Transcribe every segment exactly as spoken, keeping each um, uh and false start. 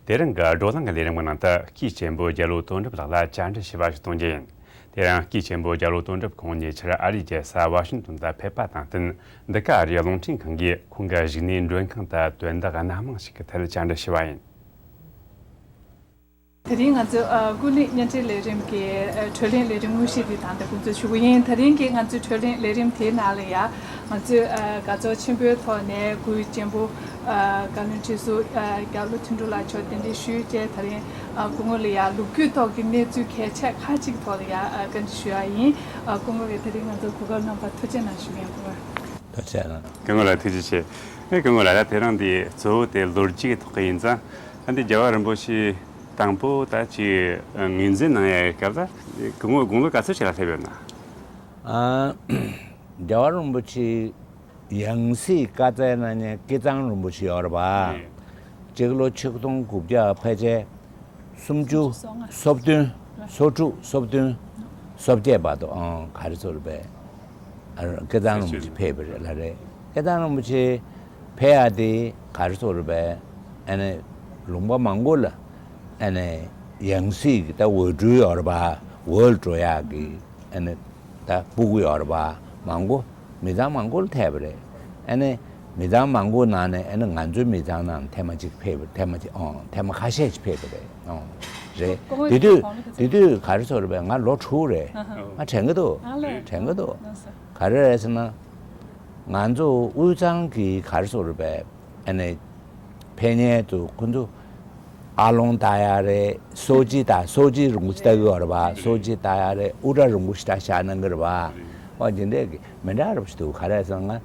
དེ་རིང་གི་བགྲོ་གླེང་གི་ལས་རིམ་གྱི་ནང་དུ་སྐུའི་གཅེན་པོ་རྒྱ་ལོ་དོན་གྲུབ་ལགས་ལ་བཅར་འདྲི་ཞུ་བ་ཞིག་གཏོང་རྒྱུ་ཡིན། དེ་རིང་སྐུའི་གཅེན་པོ་རྒྱ་ལོ་དོན་གྲུབ་ཁོང་ཉེ་ཆར་ཨ་རིའི་རྒྱལ་ས་ཝ་ཤིང་ཏོན་དུ་ཕེབས་པ་དང་བསྟུན། འདི་ག་ཨ་རིའི་རླུང་འཕྲིན་ཁང་གིས་ཁོང་གི་བཞུགས་གནས་མགྲོན་ཁང་དུ་དོན་དག་སྣ་མང་ཞིག་གི་ཐད་བཅར་འདྲི་ཞུས་པ་ཡིན། དེ་རིང་ང་ཚོས་ཨ་ཀུན་གླེང་བརྙན་འཕྲིན་ལས་རིམ་གྱི་ཨ་བགྲོ་གླེང་ལས་རིམ་དངོས་གཞི་འདི་ད་ལྟ་འགོ་འཛུགས་ཞུ་གི་ཡིན། དེ་རིང་གི་ང་ཚོའི་བགྲོ་གླེང་ལས་རིམ་དེའི་ནང་ལ་ཡ་ང་ཚོས་ཨ་དགའ་ཚོར་ཆེན་པོའི་ཐོག་ནས་སྐུའི་གཅེན་པོ་ཨ་བཀའ་བློན་ཁྲི་ཟུར་ཨ་རྒྱ་ལོ་དོན་གྲུབ་ལགས་མཆོག་གདན་འདྲེན་ཞུས་བྱས། དེ་རིང་ཨ་སྐུ་ངོ་ལ་ཡ་ལོ་རྒྱུས་ཐོག་གི་གནས་ཚུལ་གལ་ཆེ་ཁག་ཅིག་ཐོག་ལ་ཡ་ཨ་བཀའ་འདྲི་ཞུ་ཡ་ཡིན། ཨ་སྐུ་ངོ་ལ་དེ་རིང་ང་ཚོ་གོ་སྐབས་གནང་བར་ཐུགས་རྗེ་གནང་ཞུ་གི་ཡིན། སྐུ་ངོ། ཐུགས་རྗེ་གནང་། སྐུ་ངོ་ལ་ཐུགས་རྗེ་ཆེ། ཨེ་སྐུ་ངོ་ལ་ད་དེ་རིང་འདི་གཙོ་བོ་དེ་ལོ་རྒྱུས་ཀྱི་ཐོག་གི་ཡིན་ཙང་། ཨ་འདི་རྒྱལ་བ་རིན་པོ་ཆེ་དང་པོ་ད་ཅིག་ངོས་འཛིན་གནང་ཡ་ཡི་སྐབས་ལ་སྐུ་ངོ་དགུང་ལོ་ག་ཚོད་ཅིག་ལ་སླེབས་ཡོད་ན། ཨ་རྒྱལ་བ་རིན་པོ་ཆེ་ཡང་སྲིད་བཀའ་སྩལ་གནང་མཁན་སྐལ་བཟང་རིན་པོ་ཆེ་ཡོད་རེད་པ། ཨེ། སྤྱི་ལོ་ཆིག་སྟོང་དགུ་བརྒྱ་ཕལ་ཆེར་སུམ་ཅུ་སོ་བདུན། སོ་དྲུག་སོ་བདུན། སོ་བརྒྱད་བར་དུ་ཨང་ག་རེ་ཟེར་རེད་པས། ཨ་སྐལ་བཟང་རིན་པོ་ཆེ་ཕེབས་པ་རེད་ལ་རེད། སྐལ་བཟང་རིན་པོ་ཆེ་ཕེབས་ཡ་དེ་ག་རེ་ཟེར་རེད་པས། ཨ་ནི་ལུང་པ་མང་པོ་ལ་ཨ་ནི་ཡང་སྲིད་ཀྱི་ད་འོས་སྤྲུལ་ཡོད་རེད་པ། འོས་ལ་འགྲོ་ཡག་གི་ཨ་ནི་ད་སྤུ་གུ་ཡོད་རེད་པ། མང་པོ་མི་ཚང་མང་པོ་ལ་ཐེབས་པ་རེད། ཨ་ནི་མི་ཚང་མང་པོ་ནང་ནས་ཨ་ནི་ང་ཚོའི་མི་ཚང་ནང་ཐེངས་མ་གཅིག་ཕེབས་པ། ཐེངས་མ་གཅིག་ཨང་ཐེངས་མ་ཁ་ཤས་ཅིག་ཕེབས་པ་རེད། ཨང་རེད། སྐུ་ངོ་དེ་དུས་གོང་ནས་དེ་དུས་ག་རེ་ཟེར་རེད་པས། ང་ལོ་དྲུག་རེད། ཨ་ཧ། ང་དྲན་གི་འདུག་ཨ་ལས། དྲན་གི་འདུག་ལགས་སོ། ག་རེ་རེད་ཟེར་ན། ང་ཚོ་དབུས་གཙང་གི་ག་རེ་ཟེར་རེད་པས། ཨ་ནི་ཕེབས་མཁན་དུ་ཁོ་ཚོ་ཨ་ལོང་ལྟ་ཡ་རེད། སོ་ཅི་ལྟ། སོ་ཅི་རིན་པོ་ཆེ་ལྟ་གི་ཡོད་རེད་པ། སོ་ཅི་ལྟ་ཡ་རེད། དབུ་སྐྲ་རིན་པོ་ཆེ་ལྟ་བཞག་གནང་གི་རེད་པ། ཨོ་དེ་འདྲས་ཀྱི་མི་འདྲ་རེད་པ་ཞིག་འདུག་ག་རེ་ཟེར་ན་ང་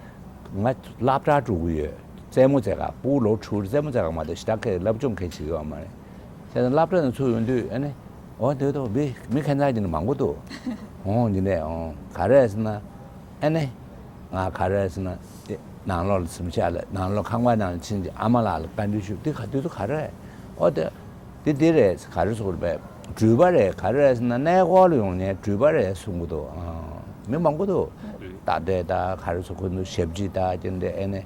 ང་སློབ་གྲྭ་འགྲོ་གི་ཡོད། རྩེད་མོ་རྩེ་ག་སྤུ་གུ་ལོ་དྲུག་རྩེད་མོ་རྩེ་ག་མ་གཏོགས་ཞེ་དྲག་གི་སློབ་སྦྱོང་གང་བྱེད་ཀྱི་ཡོད་མ་རེད། བྱས་ཙང་སློབ་གྲྭ་ནང་ཚུད་ཡོང་དུས་ཨ་ནི་ཨོ་དེ་དོ་མི་མི་ཁྱད་མཚར་གྱི་ནི་མང་པོ་འདུག་ཨོ་འདི་ནས་ཨོ་ག་རེ་ཟེར་ན། ཨ་ནི་ང་ག་རེ་ཟེར་ན་དེ་ནང་ལོགས་ལ་གཟིམ་ཤག་ལ་ནང་ལོགས་ཁང་པ་ནང་ལ་ཕྱིན་ཅིག་ཨ་མ་ལགས་ལ་བཀའ་འདྲི་ཞུ། འདི་ག་དུས་ཚོད་ག་རེ་རེད། ཨོ་དེ་འདི་འདི་རེད། ག་རེ་ཟེར་དགོས་རེད་པས། འགྲུལ་པ་རེད། ག་རེ་རེད་ཟེར་ན་གནས་སྐོར་ལ་ཡོང་མཁན་འགྲུལ་པ་རེད་གསུང་གི་འདུག་ཨང་མི་མང་པོ་འདུག་རྟ་དྲེལ་དང་ག་རེ་ཟེར་ཁོ་ཚོ་ཞབས་ཕྱི་དང་དེ་འདྲ་ཨ་ནི་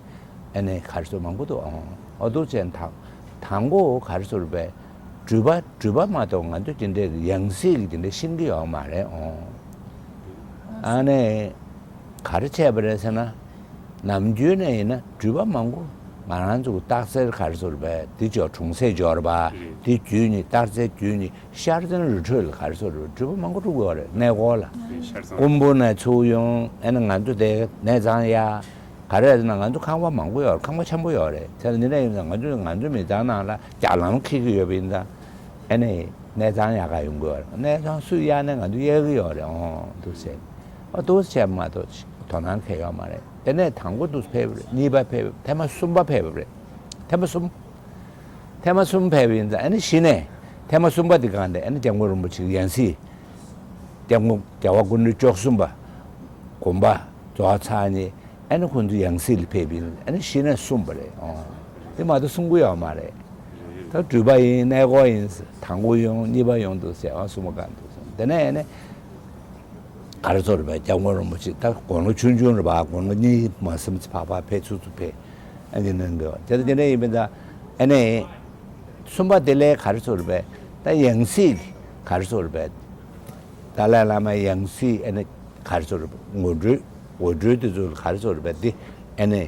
ཨ་ནི་ག་རེ་ཟེར་མང་པོ་འདུག་ཨང་ཨོ་འདུག་བྱས་དང་དང་པོ་ག་རེ་ཟེར་དགོས་རེད་པས། འགྲུལ་པ་འགྲུལ་པ་མ་གཏོགས་ང་ཚོ་དེ་འདྲའི་ཡང་སྲིད་ཀྱི་དེ་འདྲ་ཤེས་ཀྱི་ཡོད་མ་རེད་ཨོ། ཨ་ནི་ག་རེ་བྱས་པ་རེད་ཟེར་ན། ནམ་རྒྱུན་ནས་ཡིན་ན་འགྲུལ་པ་མང་པོ་ང་རང་ཚོ་གི་སྟག་འཚེར་ག་རེ་ཟེར་དགོས་རེད་པས། དེ་ཅོག་གྲོང་གསེབ་འབྱོར་པ། རེད། དེ་བརྒྱུད་ནས་སྟག་འཚེར་བརྒྱུད་ནས་ཤར་བསྟན་རི་ཁྲོད་ལ་ག་རེ་ཟེར་དགོས་རེད། འགྲུལ་པ་མང་པོ་འགྲོ་གི་ཡོད་རེད་གནས་སྐོར་ལ། རེད་ཤར་བསྟན། ཀུམ་བུ་ནས་ཚུར་ཡོང་ཨ་ནི་ང་ཚོ་དེ་གནས་ཚང་ཡ། ག་རེ་ཟེར་ན་ང་ཚོ་ཁང་པ་མང་པོ་ཡོད་རེད། ཁང་པ་ཆེན་པོ་ཡོད་རེད། བྱས་ཙང་འདི་འདྲ་ཡིན་ཙང་ང་ཚོས་ང་ཚོའི་མི་ཚང་ནང་ལ་རྒྱ་ལམ་འཁེལ་གྱི་ཡོད་པ་ཡིན་ཙང་ཨ་ནི་གནས་ཚང་གཡར་ག་ཡོང་གི་ཡོད་རེད། གནས་ཚང་སུས་གཡར་ནའི་ང་ཚོས་གཡར་གྱི་ཡོད་རེད། ཨོ་འདུག་ཟེར། ཨོ་འདུག་ཟེར་མ་གཏོགས་དོ་སྣང་གང་ཡང་ཡོད་མ་རེད། དེ་ནས་དང་པོ་འདུག་ཕེབས་པ་རེད། གཉིས་པ་ཕེབས་པ་རེད། ཐེངས་མ་གསུམ་པ་ཕེབས་པ་རེད། ཐེངས་མ་གསུམ། ཐེངས་མ་གསུམ་ཕེབས་པ་ཡིན་ཙང་ཨ་ནི་གཞི་ནས་ཐེངས་མ་གསུམ་པ་དེ་སྒང་དེ་ཨ་ནི་སྐྱབས་མགོན་རིན་པོ་ཆེ་གི་ཡང་སྲིད་སྐྱབས་མགོན་རྒྱལ་བ་སྐུ་ཕྲེང་བཅུ་གསུམ་པ་དགོངས་པ་རྫོགས་ཚར་ནས་ཨ་ནི་ཁོང་ཚོ་ཡང་སྲིད་ལ་ཕེབས་པ་ཡིན། ཨ་ནི་གཞི་ནས་གསུངས་པ་རེད། ཨོ་དེ་མ་གཏོགས་གསུང་གི་ཡོད་མ་རེད། ད་འགྲུལ་པ་ཡིན། གནས་སྐོར་ཡིན། དང་པོ་ཡོང་། གཉིས་པ་ཡོང་འདུག་ཟེར། ཨ་གསུམ་པ་གང་འདུག་ཟེར། དེ་ནས་ཨ་ནི་ག་རེ་ཟེར་དགོས་རེད་པས། སྐྱབས་མགོན་རིན་པོ་ཆེ་ད་དགུང་ལོ་ཆུང་ཆུང་རེད་པ། དགུང་ལོ་གཉིས་མ་ཟིན་ཙམ་ཕར་ཕར་ཕེབས་ཚུར་ཚུར་ཕེབས། ཨ་ནི་གནང་གི་ཡོད། དེ་ལྟར་དེ་འདྲ་ཡིན་པ་ཡིན་ཙང་ཨ་ནི་གསུམ་པ་དེ་ལས་ག་རེ་ཟེར་དགོས་རེད་པས། ད་ཡང་སྲིད་ག་རེ་ཟེར་དགོས་རེད་པས། ཏཱ་ལའི་བླ་མའི་ཡང་སྲིད་ཨ་ནི་ག་རེ་ཟེར་དགོས་རེད་པས། ངོ་སྤྲོད་འོས་སྤྲུལ་དེ་ཚོ་ལ་ག་རེ་ཟེར་དགོས་རེད་པས། འདི་ཨ་ནི་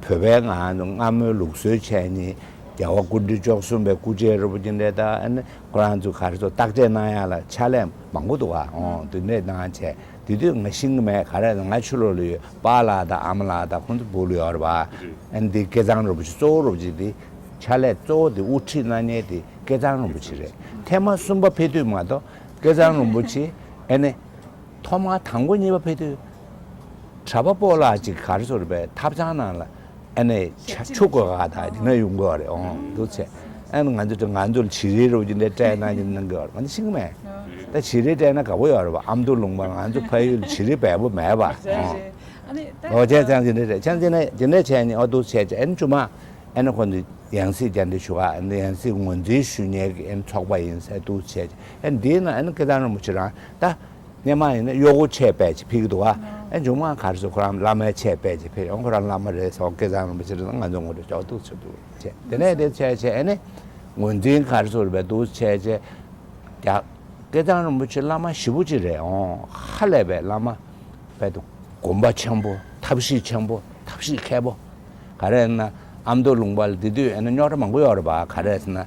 བོད་པའི་ངང་སྔ་མོའི་ལུགས་སྲོལ་བྱས་ནས་རྒྱལ་བ་སྐུ་ཕྲེང་བཅུ་གསུམ་པའི་སྐུ་མཆེད་རིན་པོ་ཆེ་འདྲ་དང་ཨ་ནི་ཁོ་རང་ཚོ་ག་རེ་ཟེར་བརྟག་དཔྱད་གནང་ཡ་ལ་ཕྱག་ལས་མང་པོ་འདུག་ག་ཨོ་དེ་འདྲས་གནང་བྱས། དེ་དུས་ང་ཤེས་ཀྱི་མེད། ག་རེ་ཟེར་ན་ང་ཕྱི་ལོགས་ལ་ཡོད། པཱ་ལགས་དང་ཨ་མ་ལགས་དང་ཁོང་ཚོ་བོད་ལ་ཡོད་རེད་པ། ཨ་ནི་དེ་སྐལ་བཟང་རིན་པོ་ཆེ་གཙོ་བོ་རིན་པོ་ཆེ་དེ་ཕྱག་ལས་གཙོ་བོ་དེ་དབུ་ཁྲིད་གནང་མཁན་དེ་སྐལ་བཟང་རིན་པོ་ཆེ་རེད། ཐེངས་མ་གསུམ་པ་ཕེབས་དུས་མ་གཏོགས་སྐལ་བཟང་རིན་པོ་ཆེ་ཨ་ནི་ཐོག་མར་དང་པོ་གཉིས་པ་ཕེབས་དུས་གྲྭ་པ་སྤོ་ལགས་ཅིག་ག་རེ་ཟེར་དགོས་རེད་པས། ཐབ་ཚང་ནང་ལ་ཨ་ནི་ཆ་ཆུ་བསྐོལ་ག་དང་དེ་འདྲ་ཡོང་གི་ཡོད་རེད། ཨོ་འདུག་བྱས། ཨ་ནི་ང་ཚོ་ང་ཚོ་ལ་བྱི་རིལ་རོ་ཅིག་འདྲ་སྤྲད་གནང་གི་གནང་གི་ཡོད་རེད། ང་ཚོ་ཤེས་ཀྱི་མེད། ད་བྱི་རིལ་སྤྲད་ན་དགའ་པོ་ཡོད་རེད་པ། ཨ་མདོ་ལུང་པ་ང་ཚོ་ཕ་ཡུལ་ལ་བྱི་རིལ་འབེལ་པོ་མེད་པ། ཨོ་བྱས་ཙང་དེ་འདྲ་རེད། ཅང་དེ་ནས་དེ་འདྲ་བྱས་ནས་ཨོ་འདུག་བྱས་ཅིག་ཨ་ནི་ཅུང་མ་ཨ་ནི་ཁོང་ཚོ་ཡང་སྲིད་བཅར་འདྲི་ཞུ་ག་ཨ་ནི་ཡང་སྲིད་ངོས་འཛིན་ཞུ་མཁན་གྱི་ཨ་ནི་ཚོགས་པ་ཡིན་ཟེར་འདུག་བྱས་ཅིག་ཨ་ནི་དེའི་ནང་ཨ་ནི་སྐལ་བཟང་རིན་པོ་ཆེ་རང་ད། སྔོན་མ་ཡིན་ན་གཡོག་པོ་ཆས་པད་ཅིག་ཕེབས་ཀྱི་འདུག་ག་ཨ་མཇུག་མ་ག་རེ་ཟེར་ཁོ་རང་བླ་མའི་ཆས་པད་ཅིག་ཕེབས་ཡོང་། ཁོ་རང་བླ་མ་རེད་ཟེར། སྐལ་བཟང་རིན་པོ་ཆེ་རེད་ཟེར། ང་ཚོ་ངོ་སྤྲོད་ཅོག་འདུག་ཚོད་འདུག་བྱས། དེ་ནས་དེ་བྱས་བྱས་ཨ་ནི་ ངོས་འཛིན་ག་རེ་ཟེར་བས་འདུག་བྱས་བྱས། རྒྱ་སྐལ་བཟང་རིན་པོ་ཆེ་བླ་མ་ཞེ་པོ་ཅིག་རེད་ཨོ། ཧ་ལས་པའི་བླ་མ། དཔེ་དུ་དགོངས་པ་ཆེན་པོ་ཐབས་ཤེས་ཆེན་པོ་ཐབས་ཤེས་མཁས་པོ། ག་རེ་ཟེར་ན་ཨ་མདོ་ལུང་པ་ལ་དེ་དུས་ཨེ་ན་རྙོག་དྲ་མང་པོ་ཡོད་རེད་པ། ག་རེ་ཟེར་ན་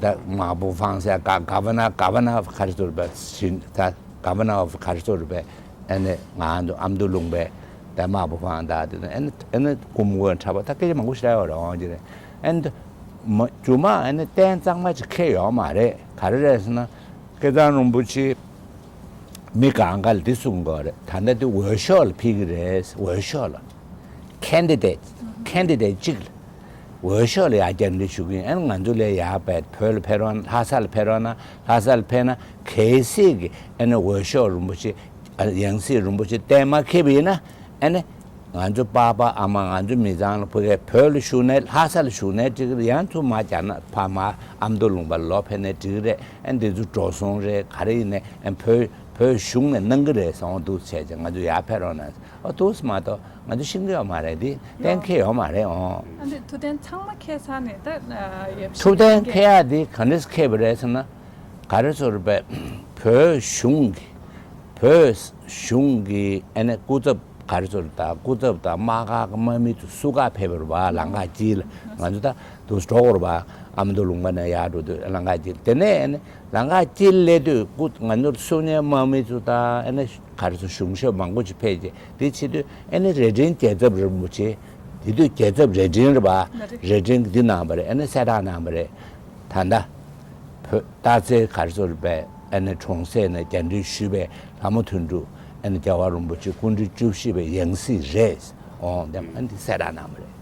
ད་མ་པོ་ཧྥང་ཟེར་ག་ག་བ་ན་ག་བ་ན་ག་རེ་ཟེར་བས་ཞིན་ད་ག་བ་ན་ག་རེ་ཟེར་བས། ཨེ་ནས་ང་ཚོ་ཨ་མདོ་ལུང་པའི་ད་དམག་དཔུང་དང་དེ་ནས་ཨེ་ནས་ཨེ་ནས་སྐུ་མགོན་གྲྭ་པ་ད་སྐད་ཆ་མང་པོ་ཞིག་རེད་འོང་གི་རེད། ཨེ་ནས་མ་རྒྱུ་མ་ཨེ་ནས་རྟེན་གཙང་མ་ཅིག་ཁེལ་ཡོད་མ་རེད། ག་རེ་རེད་ཟེར་ན་སྐལ་བཟང་རིན་པོ་ཆེ་མི་གང་ག་ལ་འདི་གསུང་དགོས་རེད། ད་ལྟ་འདི་འོས་ཤོག་ལ་ཕུལ་གི་རེད། འོས་ཤོག་ལ་candidate candidate་གཅིག་ལ། འོས་ཤོག་ལ་ཡར་རྒྱབ་འདི་ཞུ་གི་ཡིན། ཨ་ནི་ང་ཚོ་ལས་ཡར་བས་བོད་ལ་ཕེབས་རོགས་ན་ལྷ་ས་ལ་ཕེབས་རོགས་ན་ལྷ་ས་ལ་ཕེབས་ན་གལ་སྲིད་ཀྱི་ཨ་ནི་འོས་ཤོག་རིན་པོ་ཆེ་ཡང་སྲིད་རིན་པོ་ཆེ་གཏན་མ་འཁེལ་བ་ཡིན་ན་ཨ་ནི་ང་ཚོ་པ་ཕ་ཨ་མ་ང་ཚོ་མི་ཚང་ལ་ཕ་གིར་བོད་ལ་བཞུགས་ནས་ལྷ་ས་ལ་བཞུགས་ནས་ཅིག་ཡང་ཚུར་མར་རྒྱ་ནག་ཕ་མར་ཨ་མདོ་ལུང་པ་ལ་ལོག་ཕེབས་ནས་འགྲིག་གི་རེད། ཨ་ནི་འདི་ཚོ་འགྲོ་སོང་རེད། ག་རེ་ཡིན་ནའི་ཨ་ནི་བོད་བོད་གཞུང་ནས་གནང་གི་རེད་ཟེར་འོང་འདུག་བྱས་ཙང་ང་ཚོ་ཡར་ཕེབས་རོགས་གནང་། ཨོ་འདུག་སེ་མ་གཏོགས་ང་ཚོ་ཤེས་ཀྱི་ཡོད་མ་རེད། འདི་གཏན་འཁེལ་ཡོད་མ་རེད་ཨོ། ཨ་འདི་ཐུབ་བསྟན་ཚང་མ་འཁེལ་ཚར་ནས་ད་ཡབ་ཐུབ་བསྟན་འཁེལ་ཡག་འདི་ག་འདྲས་འཁེལ་བ་རེད་ཟེར་ན། ག་རེ་ཟེར་བས་བོད་གཞུང་གི་བོད་གཞུང་གི་ཨ་ནི་སྐུ་ཚབ་ག་རེ་ཟེར་ད་སྐུ་ཚབ་དང་དམག་སྒར་གི་དམག་མི་ཚོ་བསུ་ག་ཕེབས་པ་རེད་པ། ལམ་ཁ་དཀྱིལ་ལ་ང་ཚོ་ད་འདུག་སེ་འགྲོ་དགོས་རེད་པ། ཨ་མདོ་ལུང་པ་ནས་ཡར་འགྲོ་དུས་ལམ་ཁ་དཀྱིལ་དེ་ནས་ཨ་ནི། ལམ་ཁ་དཀྱིལ་སླེབས་དུས་སྐུ་ང་ཚོར་བསུ་ནའི་དམག་མི་ཚོ་དང་ཨ་ནི་ག་རེ་ཟེར་གཞུང་ཞབས་མང་པོ་ཅིག་ཕེབས་རྗེས་དེ་ཕྱི་དུས་ཨ་ནི་རྭ་སྒྲེང་རྒྱལ་ཚབ་རིན་པོ་ཆེ། དེ་དུས་རྒྱལ་ཚབ་རྭ་སྒྲེང་རེད་པ། རྭ་སྒྲེང་གི་འདི་གནང་བ་རེད། ཨ་ནི་གསལ་བསྒྲགས་གནང་བ་རེད། ད་ལྟ་བོད་སྟག་འཚེར་ག་རེ་ཟེར་བས་ཨ་ནི་གྲོང་གསེབ་ནས་རྒྱ་འདྲེན་ཞུས་པའི་ལྷ་མོ་དོན་གྲུབ་ཨ་ནི་རྒྱལ་བ་རིན་པོ་ཆེ་སྐུ་ཕྲེང་བཅུ་བཞི་པའི་ཡང་སྲིད་རེད། འོང་དེ་ཨ་ནི་འདི་གསལ་བསྒྲགས་གནང་བ་རེད།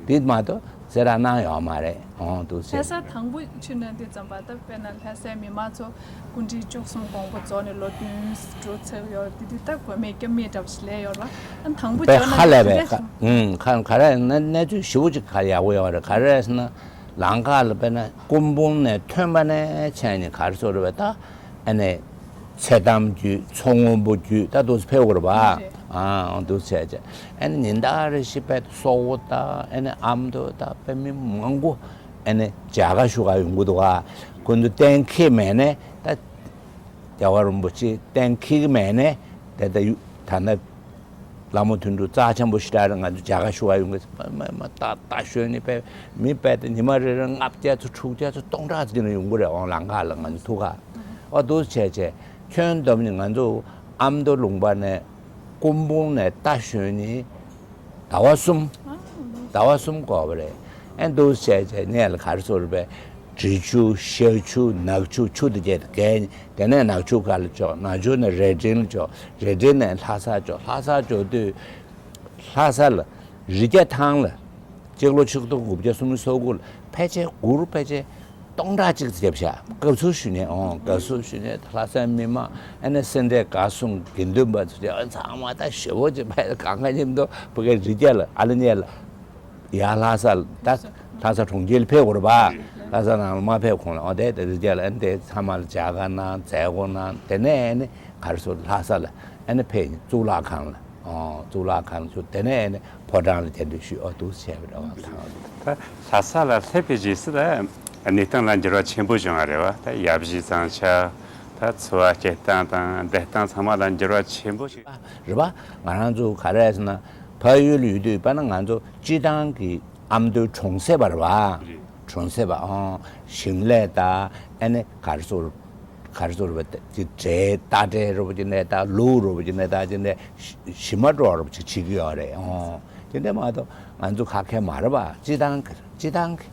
འདི་མ་གཏོགས་གསལ་བསྒྲགས་གནང་ཡོད་མ་རེད། འོང་འདུག་ཟེར། ལྷ་ས་དང་པོ་ཕྱིན་ན་འདི་ཙམ་པ་ད་དཔེར་ན་ལྷ་སའི་མི་མང་ཚོ་སྐུ་ཕྲེང་བཅུ་གསུམ་དགོངས་པ་རྫོགས་ནས་ལོ་བདུན་འགྲོ་ཚར་ཡོད་རེད། འདི་འདི་ད་དགོས་མེད་སྐྱབས་མེད་འདྲ་པོ་ཞིག་ལས་ཡོད་རེད་པ། ཨ་དང་པོ་དཔེ་བརྗོད་ན་ཧ་ལས་པའི་ཁ་ཨུམ་ཁ་ག་རེ་ན་གནས་ཚུལ་ཞེ་པོ་ཅིག་ག་ཡག་པོ་ཡོད་རེད། ག་རེ་ཟེར་ན་ལམ་ཁ་ལ་དཔེར་ན་སྐུ་འབུམ་ནས་ཐོན་པ་ནས་བྱས་ནས་ག་རེ་ཟེར་བས་ད། ཨ་ནི། ཚེ་དམ་རྒྱུད་མཚོ་སྔོན་པོ་རྒྱུད་ད་འདུག་སེ་ཕེབས་དགོས་རེད་པ། རེད། ཨ་འདུག་སེ་བྱས་བྱས་ཨ་ནི་ཉིན་ལྟར་རེ་བཞིན་དཔེ་སོག་པོ་དང་ཨ་ནི་ཨ་མདོ་དང་དཔེ་མི་མང་པོ་ཨ་ནི་མཇལ་ཁ་ཞུ་ག་ཡོང་གི་འདུག་ག་ཁོ་ཚོ་གཏན་འཁེལ་མེད་ནས་ད་རྒྱལ་བ་རིན་པོ་ཆེ་གཏན་འཁེལ་གི་མེད་ནས་ད་ད་ཡུ་ད་ན། ལྷ་མོ་དོན་གྲུབ་རྩ་ཆེན་པོ་ཞེ་དྲག་རེད། ང་ཚོ་མཇལ་ཁ་ཞུ་ག་ཡོང་གི་མ་མ་ད་ད་ཞོན་ནི་དཔེ་མི་དཔེ་དེ་ཉི་མ་རེ་རེ་ལྔ་བརྒྱ་ཚོ་དྲུག་བརྒྱ་ཚོ་སྟོང་ཕྲག་ཚོ་དེ་ནས་ཡོང་གི་རེད། འོང་ལམ་ཁ་ལ་ང་ཚོ་ཐུག་ག་ཨོ་འདུག་བྱས་བྱས་ཁྱོན་བསྡོམས་ནི་ང་ཚོ་ཨ་མདོ་ལུང་པ་ནས་སྐུ་འབུམ་ནས་རྟ་ཞོན་ནི་ཟླ་བ་གསུམ། ཟླ་བ་གསུམ་འགོར་བ་རེད། ཨེ་འདུག་བྱས་བྱས་ངས་ལ་ག་རེ་ཟེར་བས། དྲི་ཆུ་ཤ་ཆུ་ནག་ཆུ་ཆུ་དེ་བརྒྱད་དེ་གས། དེ་ནས་ནག་ཆུ་ཁ་ལ་འཇོག་ནག་ཆུ་ནས་རྭ་སྒྲེང་ལ་འཇོག་རྭ་སྒྲེང་ནས་ལྷ་ས་འཇོག་ལྷ་ས་འཇོག་དུས་ལྷ་ས་ལ་རི་རྒྱ་ཐང་ལ་སྤྱི་ལོ་ཆིག་སྟོང་དགུ་བརྒྱ་སུམ་ཅུ་སོ་དགུ་ལ་ཕལ་ཆེར་གུར་ཕལ་ཆེར་སྟོང་ཕྲག་གཅིག་ཙམ་བརྒྱབ་ཤག་དགའ་བསུ་ཞུ་ནས་ཨོང་དགའ་བསུ་ཞུ་ནས་ལྷ་སའི་མི་མང་ཨ་ནི་སེ་འབྲས་དགའ་གསུམ་དགེ་འདུན་པ་ཚོ་ཚང་མ་ད་ཞེ་པོ་ཅིག་ཕལ་གང་ག་མཉམ་དུ་བུ་གའི་རི་རྒྱ་ལ་ཨ་ལི་ཉེ་ལ། ཡར་ལྷ་ས་ལ་ད་ལྷ་ས་གྲོང་ཁྱེར་ལ་ཕེབས་དགོས་རེད་པ། ལྷ་ས་ནང་ལ་མ་ཕེབས་གོང་ལ་ཨོ་དེ་དེ་རི་རྒྱ་ལ་ཨ་ནི་དེ་ཚང་མ་ལ་མཇལ་ཁ་གནང་མཛད་སྒོ་གནང་དེ་ནས་ཨ་ནི་ག་རེ་ཟེར་ལྷ་ས་ལ་ཨ་ནི་ཕེབས་ཡིན་གཙུག་ལག་ཁང་ལ་ཨོ་གཙུག་ལག་ཁང་ལ་ཚུར་དེ་ནས་ཨ་ནི་ཕོ་བྲང་ལ་གདན་འདྲེན་ཞུས་ཨོ་འདུག་སེ་བྱས་པ་རེད་པ། ད་ལྷ་ས་ལ་སླེབས་པའི་རྗེས་སུ་ད་གནས་སྟངས་ལ་འགྱུར་བ་ཆེན་པོ་བྱུང་བ་རེད་པ། ད་ཡབ་གཞིས་གཙང་ཆབ་ད་འཚོ་བ་སྐྱེལ་སྟངས་དང་བསྡད་སྟངས་ཚང་མ་ལ་འགྱུར་བ་ཆེན་པོ་ཞིག་རེད་པ། ང་རང་ཚོ་ག་རེ་ཟེར་ན་ཕ་ཡུལ་ཡོད་དུས་དཔེར་ན་ང་ཚོ་སྤྱི་བཏང་གི་ཨ་མདོའི་གྲོང་གསེབ་པ་རེད་པ། རེད། གྲོང་གསེབ་པ་ཨང་ཞིང་ལས་དང་ཨ་ནི་ག་རེ་ཟེར་ག་རེ་ཟེར་བ་ཅིག་འབྲས་རྟ་འབྲས་རོ་པོ་ཅིག་ནས་དང་ལུག་རོ་པོ་ཅིག་ནས་དང་ཅིག་ནས་ཞི་མ་འགྲོ་རོ་པོ་ཅིག་བྱེད་ཀྱི་ཡོད་རེད་ཨང་། དེ་འདྲ་མ་གཏོགས་ང་ཚོ་ཁ་ཁས་མ་རེད་པ། སྤྱི་བཏང་གི་སྤྱི་བཏང་གི་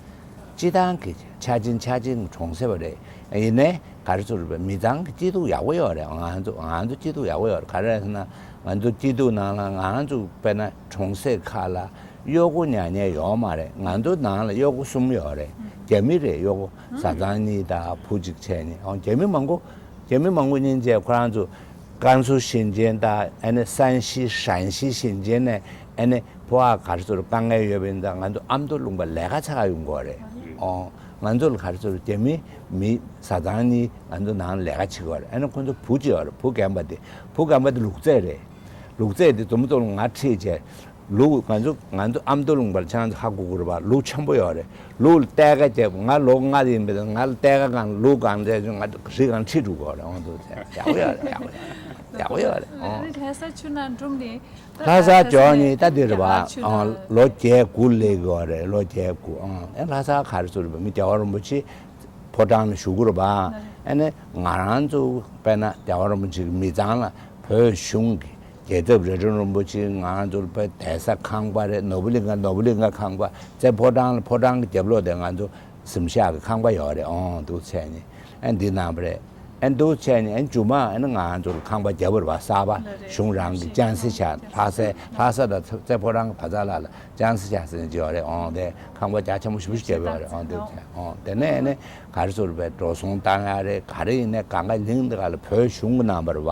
སྤྱི་བཏང་གི་ཆ་ཆེན་ཆ་ཆེན་གྲོང་གསེབ་པ་རེད། ཡིན་ནའི་ག་རེ་ཟེར་བ་མི་ཚང་གི་སྐྱིད་སྡུག་ཡག་པོ་ཡོད་རེད། ང་ཚོ་ང་ཚོ་སྐྱིད་སྡུག་ཡག་པོ་ཡོད་རེད། ག་རེ་ཟེར་ན་ང་ཚོ་སྐྱིད་སྡུག་ནང་ལ་ང་ཚོ་དཔེར་ན་གྲོང་གསེབ་ཁག་ལ་གཡོག་པོ་ཉར་མཁན་ཡོད་མ་རེད། ང་ཚོ་ནང་ལ་གཡོག་པོ་གསུམ་ཡོད་རེད། རྒྱ་མི་རེད་གཡོག་པོ་བཟའ་ཚང་གཉིས་དང་བུ་གཅིག་བྱས་ནས་ཨང་རྒྱ་མི་མང་པོ་རྒྱ་མི་མང་པོ་གཉིས་བྱས་ཁོ་རང་ཚོ་ཀན་སུའུ་ཞིང་ཆེན་དང་ཨ་ནི་山西་ཧྲན་ཞི་ཞིང་ཆེན་ནས་ཨ་ནི་ཕོ་བ་ག་རེ་ཟེར་དཀའ་ངལ་ཡོད་པ་ཡིན་ཙང་ང་ཚོ་ཨ་མདོ་ལུང་པ་ལས་ཀ་བྱེད་ག་ཡོང་གི་ཡོད་རེད། ཨོ་ང་ཚོ་ལ་ག་རེ་ཟེར་རྒྱ་མི་མི་བཟའ་ཚང་གཉིས་ང་ཚོ་ནང་ལས་ཀ་བྱེད་ཀྱི་ཡོད་རེད། ཨ་ནི་ཁོ་ཚོ་བུ་གཅིག་ཡོད་རེད། བུ་རྒན་པ་དེ་བུ་རྒན་པ་དེ་ལུག་རྫི་རེད། ལུག་རྫི་དེ་མཚམས་མཚམས་ལ་ང་ཁྲིད་བྱས། ལུག་ང་ཚོ་ང་ཚོ་ཨ་མདོ་ལུང་པར་ཆང་ཚོ་ཧ་གོ་གི་རེད་པ། ལུག་འཆམ་པོ་ཡོད་རེད། ལུག་ལ་གཏད་ཀ་བརྒྱབ། ང་ལོ་ལྔ་ཡིན་པས་ང་ལ་གཏད་ཀ་གང་ལུག་གང་བཙལ་ཆུང་ང་རི་གང་ཁྲིད་འགྲོ་གི་རེད། འོང་འདུག་ཚེ་ཡག་པོ་ཡོད་རེད། ཡག་པོ་ཡོད་རེད། ཡག་པོ་ཡོད་རེད། ཨ་འོང་། ནི་ལྷ་ས་ཆུ་ནང་འགྲོམ་ནི། ད་ལྷ་ས་ལྷ་ས་ཇོ་ནི་ད་འདི་རེད་པ། རྒྱ་གར་ཆུ་ཨང་ནང་ལོ་བརྒྱད་དགུ་སླེབས་ཡོད་རེད། ལོ་བརྒྱད་དགུ། ཨང་ཨེ་ལྷ་ས་ག་རེ་ཟེར་རེད་པ། མི་རྒྱལ་བ་རིན་པོ་ཆེ་ཕོ་བྲང་ལ་བཞུགས་ཀྱི་རེད་པ། ཨ་ནི་ང་རང་ཚོ་དཔེར་ན་རྒྱལ་བ་རིན་པོ་ཆེ་གི་མི་ཚང་ལ་བོད་གཞུང་གི་རྒྱལ་ཚབ་རི་ཁྲོད་རིན་པོ་ཆེ་ང་རང་ཚོར་དཔེ་གདན་ས་ཁང་པ་རེད། ནོར་བུ་གླིང་ཁ། ནོར་བུ་གླིང་ཁ་ཁང་པ་རྩེ་ཕོ་བྲང་ལ། ཕོ་བྲང་གི་རྒྱབ་ལོགས་དེ་ང་ཚོ་གཟིམ་ཤག་གི་ཁང་པ་ཡོད་རེད། ཨོང་འདུག་བྱས་ནས་ཨ་འདི་གནང་བ་རེད། ཨ་འདུག་བྱས་ནས་ཨ་མཇུག་མ་ཨ་ནི་ང་ཚོར་ཁང་པ་རྒྱབ་པ་རེད་པ། གསར་པ་གཞུང་རང་གི་ལྕང་གཟི་ཤག་ལྷ་སའི་ལྷ་ས་དང་རྩེ་ཕོ་བྲང་གི་བར་ཚ་ལ་ལ་ལྕང་གཟི་ཤག་ཟེར་ནས་ཅིག་ཡོད་རེད། ཨོང་དེ་ཁང་པ་རྒྱ་ཆེན་པོ་ཞེ་པོ་ཞིག་རྒྱབ་ཡོད་རེད། ཨོང་འདུག་བྱས། ཨོང་དེ་ནས་ཨ་ནི་ག་རེ་ཟེར་རེད་པ། འགྲོ་སོང་བཏང་ཡག་རེད། ག་རེ་ཡིན་ནའི་གང་ག་གླིང་འདི་ག་ལ་བོད་གཞུང་གི་གནང་བ་རེད་པ།